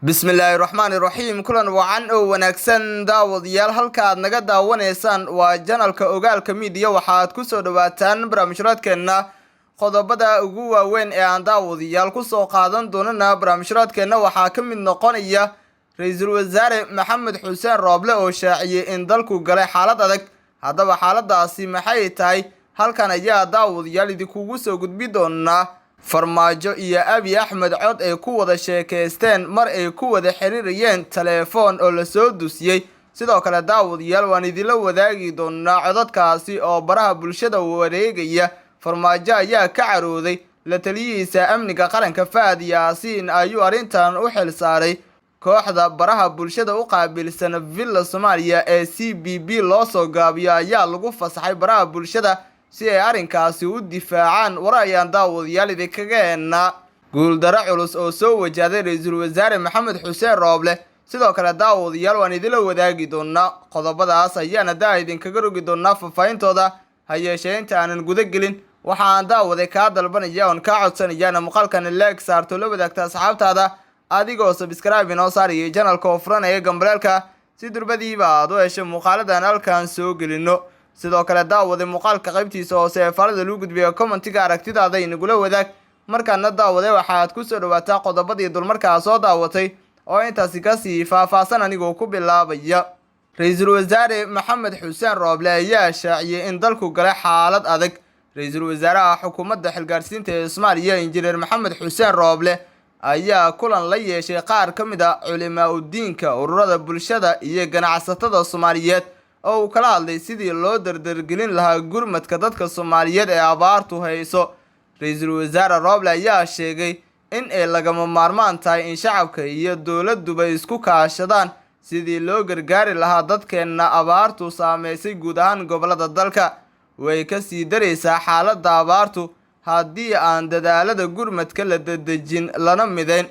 Bismillaahi raxmaani raxiim. Kulan wacan oo wanaagsan, daawadayaal. Halka aad naga daawanaysaan waa channelka Ogaalka Media. Waxaad kusoo dhawaataan barnaamijraadkeenna. Qodobada ugu waaweyn ee aan daawadayaal kusoo qaadan doonana barnaamijraadkeenna waxaa ka mid noqonaya Ra-iisul Wasaare Maxamed Xuseen Rooble oo shaaciyey in dalku galay xaalad adag. Haddaba xaaladaasi maxay tahay? Halkan ayaa daawadayaal idinkugu soo gudbi doonaa. Farmaajo iyo Abi Axmed cod ay ku wada sheekaysteen mar ay ku wada xiriirayeen telefoon oo lasoo dusiyey. Sidoo kale, daawadayaal, waan idinla wadaagi doonaa codadkaasi oo baraha bulshada wareegaya. Farmaajo ayaa ka carooday la taliyihiisa amniga qaranka Fahad Yaasiin ayuu arrintan u xil saaray. Kooxda baraha bulshada u qaabilsan Villa Soomaaliya ee CBB loo soo gaabiyo ayaa lagu fasaxay baraha bulshada si ay arrinkaasi u difaacaan. War ayaan daawadayaal idinkaga heenaa guuldaro culus oo soo wajahday Ra-iisul Wasaare Maxamed Xuseen Rooble. Sidoo kale, daawadayaal, waan idinla wadaagi doonaa. Qodobadaas ayaana daa idinkaga rogi doonaa faahfaahintooda. Ha yeeshee, inta aanan guda gelin, waxaan daawaday kaa dalbanaya oon kaa codsanayaana muuqaalkan like saarto, la wadaagta asxaabtaada, adigoo subscribe inoo saarayay channelka oo furanaya gambaleelka, si durbadiiba aad u hesho muuqaaladan halkan soo gelino. Sidoo kale, daawade, muuqaalka qaybtiisa hoose ee faalada lagu gudbiya commentiga aragtidaada inagula wadaag. Markaana, daawade, waxaad kusoo dhawaataa qodobadii dulmarkaa soo daawatay oo intaasi kasii faahfaahsan, anigoo ku bilaabaya: Ra-iisul Wasaare Maxamed Xuseen Rooble ayaa shaaciyey in dalku galay xaalad adag. Ra-iisul Wasaaraha xukuumadda xilgaarsiinta ee Soomaaliya, Injineer Maxamed Xuseen Rooble, ayaa kulan la yeeshay qaar ka mid a culimaa udiinka, ururada bulshada iyo ganacsatada Soomaaliyeed oo uu kala hadlay sidii loo dardargelin lahaa gurmadka dadka Soomaaliyeed ee abaartu hayso. Ra-iisul Wasaare Rooble ayaa sheegay in ay lagama maarmaan tahay in shacabka iyo dowladduba isku kaashadaan sidii loo gargaari lahaa dadkeenna abaartu saameysay guud ahaan gobollada dalka. Way ka sii daraysaa xaaladda abaartu haddii aan dadaalada gurmadka la dedejin lana midayn.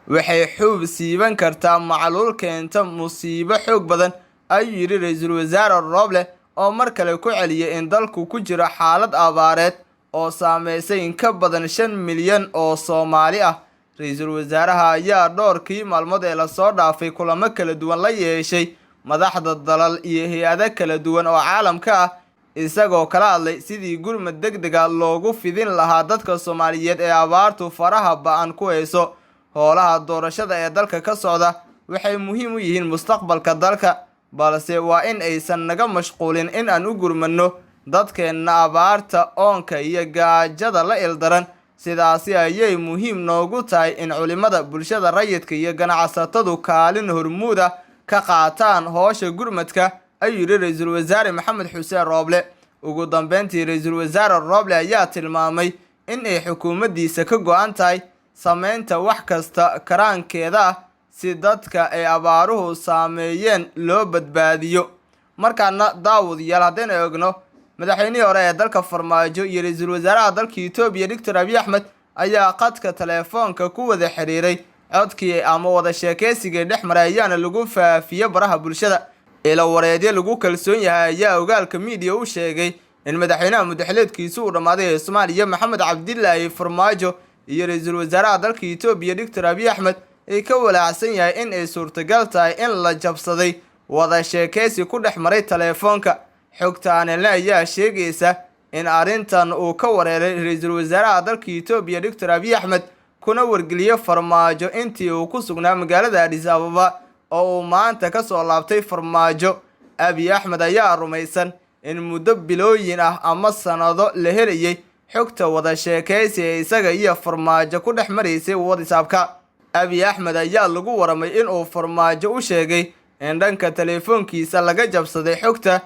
Waxay xuub siiban kartaa macluul keenta musiibo xoog badan, ayuu yidhi Ra-iisul Wasaare Rooble, oo mar kale ku celiyay in dalku ku jiro xaalad abaareed oo saameysay in ka badan 5 milyan oo Soomaali ah. Ra-iisul Wasaaraha ayaa dhowrkii maalmood ee lasoo dhaafay kulamo kala duwan la yeeshay madaxda dalal iyo hay-ado kala duwan oo caalamka ah, isagoo kala hadlay sidii gurmad deg dega loogu fidin lahaa dadka Soomaaliyeed ee abaartu faraha ba-an ku hayso. Howlaha doorashada ee dalka ka socda waxay muhiim u yihiin mustaqbalka dalka, balse waa in aysan naga mashquulin in aan u gurmanno dadkeenna abaarta, oonka iyo gaajada la ildaran. Sidaasi ayay muhiim noogu tahay in culimada, bulshada rayidka iyo ganacsatadu kaalin hormuuda ka qaataan howsha gurmadka, ayuu yidhi Ra-iisul Wasaare Maxamed Xuseen Rooble. Ugu dambeyntii, Ra-iisul Wasaare Rooble ayaa tilmaamay in ay xukuumaddiisa ka go-an tahay sameynta wax kasta karaankeeda ah si dadka ay abaaruhu saameeyeen loo badbaadiyo. Markaana, daawadayaal, haddaynu eegno, madaxweynihii hore ee dalka Farmaajo iyo ra-iisul wasaaraha dalka Etoobiya, Doctor Abiy Axmed, ayaa qadka telefoonka ku wada xiriiray. Codkii ama wada sheekeysigii dhex maray ayaana lagu faafiye baraha bulshada. Ilo wareedyo lagu kalsoon yahay ayaa Ogaalka Media u sheegay in madaxweynaha muddaxileedkiisu uu dhammaaday ee Soomaaliya, Maxamed Cabdilaahi Farmaajo, iyo ra-iisul wasaaraha dalka Etoobiya, Doctor Abiy Axmed, ay ka walaacsan yahay in ay suurtagal tahay in la jabsaday wada sheekeysi ku dhex maray telefoonka. Xogta aanelne ayaa sheegaysa in arrintan uu ka wareeray ra-iisul wasaaraha dalka Etoobiya, Doctor Abiy Axmed, kuna wargeliyey Farmaajo intii uu ku sugnaa magaalada Adis Ababa oo uu maanta ka soo laabtay Farmaajo. Abiy Axmed ayaa rumaysan in muddo bilooyin ah ama sanado la helayay xogta wada sheekaysi ee isaga iyo Farmaajo ku dhex maraysay WhatsAppka. Abiy Axmed ayaa lagu waramay inuu Farmaajo u sheegay in dhanka teleefoonkiisa laga jabsaday xogta,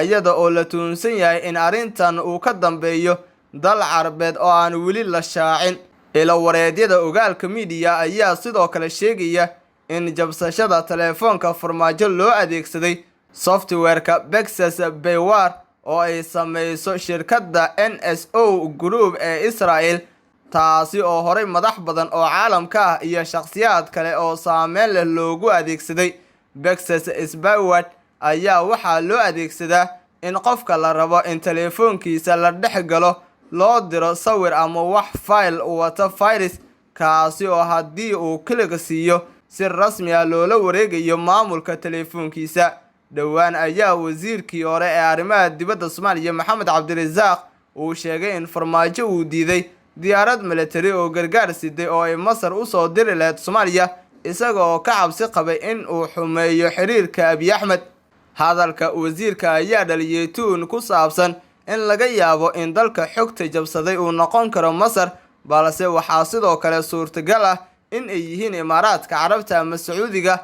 iyada oo la tuunsan yahay in arrintan uu ka dambeeyo dal Carbeed oo aan weli la shaacin. Ilo wareedyada Ogaalka Media ayaa sidoo kale sheegaya in jabsashada teleefoonka Farmaajo loo adeegsaday softwareka Pegasus spyware oo ay sameyso shirkadda NSO Group ee Israel, taasi oo horey madax badan oo caalamka ah iyo shakhsiyaad kale oo saameyn leh loogu adeegsaday. Pegasus spyware ayaa waxaa loo adeegsadaa in qofka la rabo in teleefoonkiisa la dhex galo loo diro sawir ama wax file wata virus, kaasi oo haddii uu click siiyo Si rasmi ah loola wareegayo maamulka teleefoonkiisa. Dhowaan ayaa wasiirkii hore ee arrimaha dibadda Soomaaliya, Maxamed Cabdirasaaq, uu sheegay in Farmaajo uu diiday diyaarad military oo gargaar siday oo ay Masar usoo diri lahayd Soomaaliya, isaga oo ka cabsi qabay in uu xumeeyo xiriirka Abiy Axmed. Hadalka wasiirka ayaa dhaliyay tuun ku saabsan in laga yaabo in dalka xogta jabsaday uu noqon karo Masar, balse waxaa sidoo kale suurtagal ah in ay yihiin Imaaraadka Carabta ama Sacuudiga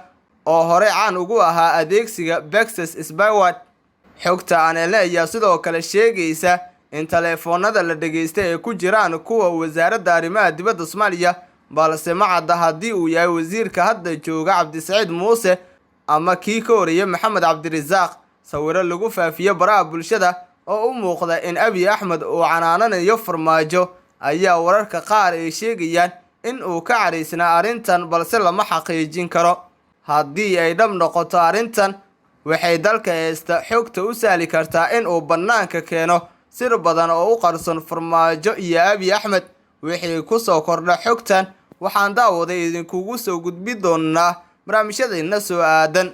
oo hore caan ugu ahaa adeegsiga Pegasus spyware. Xogta aan helnay ayaa sidoo kale sheegaysa in taleefoonada la dhageystay ay ku jiraan kuwa Wasaaradda Arrimaha Dibadda Soomaaliya, balse ma cadda haddii uu yahay wasiirka hadda jooga, Cabdisaciid Muuse, ama kii ka horeeyay, Maxamed Cabdirasaaq. Sawiro lagu faafiyo baraha bulshada oo u muuqda in Abiy Axmed uu canaananayo Farmaajo ayaa wararka qaar ay sheegayaan in uu ka caraysnaa arrintan, balse lama xaqiijin karo. Haddii ay dhab noqoto arrintan, waxay dalka haysta xogta u sahli kartaa in uu bannaanka keeno sir badan oo u qarson Farmaajo iyo Abiy Axmed. Wixii kusoo kordha xogtan waxaan daawaday idinkugu soo gudbi doonaa barnaamijyadeenna soo aadan.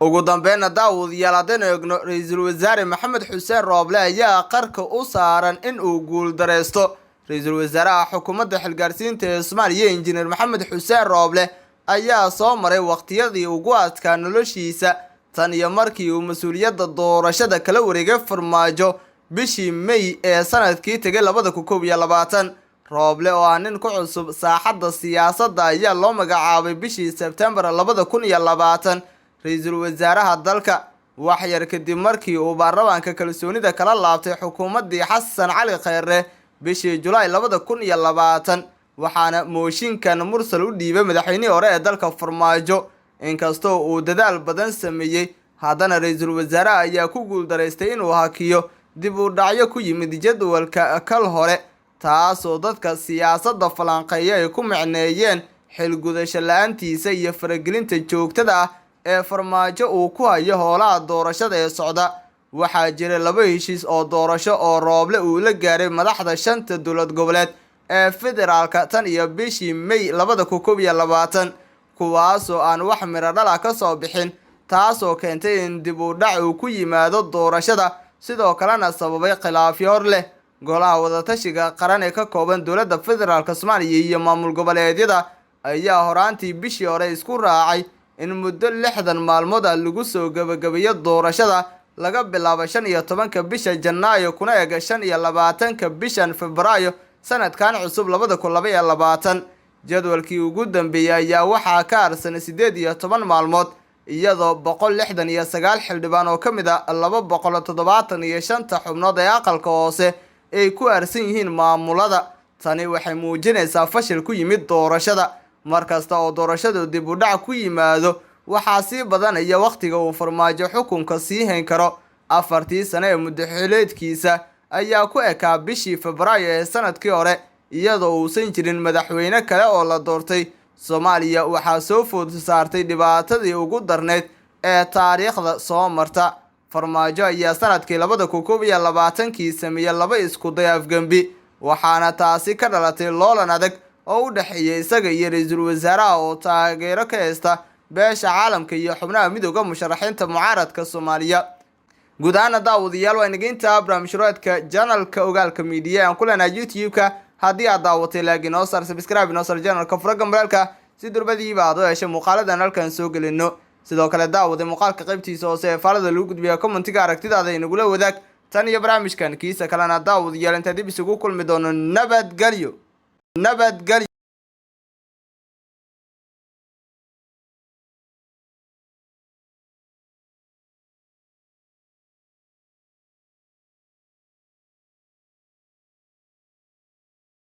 Ugu dambeynna, daawadayaal, haddaynu eegno, Ra-iisul Wasaare Maxamed Xuseen Rooble ayaa qarka u saaran in uu guuldareysto. Ra-iisul wasaaraha xukuumadda xilgaarsiinta ee Soomaaliya, Injineer Maxamed Xuseen Rooble, ayaa soo maray waqtiyadii ugu adkaa noloshiisa tan iyo markii uu mas-uuliyadda doorashada kala wareegay Farmaajo bishii May ee sanadkii tegay 2021. Rooble oo ah nin ku cusub saaxadda siyaasadda ayaa loo magacaabay bishii Sebtembar 2020 ra-iisul wasaaraha dalka, waxyar kadib markii uu baarlamaanka kalsoonida kala laabtay xukuumaddii Xasan Cali Kheyre bishii Julaay 2020. Waxaana mooshinkan Mursal u dhiibay madaxweynihii hore ee dalka, Farmaajo. Inkastoo uu dadaal badan sameeyey, haddana ra-iisul wasaaraha ayaa ku guuldaraystay inuu hakiyo dib u dhacyo ku yimid jadwalka kal hore, taasoo dadka siyaasadda falanqeeya ay ku micneeyeen xilgudasho la-aantiisa iyo faragelinta joogtada ah ee Farmaajo uu ku hayo howlaha doorashada ee socda. Waxaa jira laba heshiis oo doorasho oo Rooble uu la gaaray madaxda shanta dowlad goboleed ee federaalka tan iyo bishii May 2021, kuwaasoo aan wax miro dhala ka soo bixin, taasoo keentay in dib u dhac uu ku yimaado doorashada, sidoo kalena sababay khilaafyo hor leh. Golaha Wadatashiga Qaran ee ka kooban dowladda federaalka Soomaaliya iyo maamul goboleedyada ayaa horaantii bishii hore isku raacay in muddo 60 maalmood ah lagu soo gebagabeeyo doorashada, laga bilaabo 15-ka bisha Janaayo kuna eg 25-ka bishan Febraayo sanadkan cusub 2022. Jadwalkii ugu dambeeyey ayaa waxaa ka harsan 18 maalmood, iyadoo 169 xildhibaan oo ka mid ah 275-ta xubnood ee aqalka hoose ay ku harsan yihiin maamulada. Tani waxay muujinaysaa fashil ku yimid doorashada. Mar kasta oo doorashadu dib u dhac ku yimaado, waxaa sii badanaya wakhtiga uu Farmaajo xukunka sii hayn karo. 4-tii sano ee muddaxileedkiisa ayaa ku ekaa bishii Febraayo ee sanadkii hore, iyadoo uusan jirin madaxweyne kale oo la doortay. Soomaaliya waxaa soo food saartay dhibaatadii ugu darneyd ee taariikhda soo marta. Farmaajo ayaa sanadkii 2021-kii sameeyey laba isku day afgembi, waxaana taasi ka dhalatay loolan adag oo u dhexeeya isaga iyo ra-iisul wasaaraha oo taageero ka haysta beesha caalamka iyo xubnaha Midowga Musharaxiinta Mucaaradka Soomaaliya. Guud ahaana, daawadayaal, waa inageynta barnaamijhuraadka channelka Ogaalka Media aan ku leenahay YouTube-ka. Haddii aad daawatay, like inoo saar, subscribe inoo saar channelka, fura gambaleelka si durbadiiba aad u heshay muuqaaladan halkan soo gelino. Sidoo kale, daawada, muuqaalka qaybtiisa hoose ee faalada lagu gudbiya commentiga aragtidaada inagula wadaag. Tan iyo barnaamijkan kiisa kalena, daawadayaal, intaa dib isugu kulmi doono, nabadgelyo, nabadgelyo.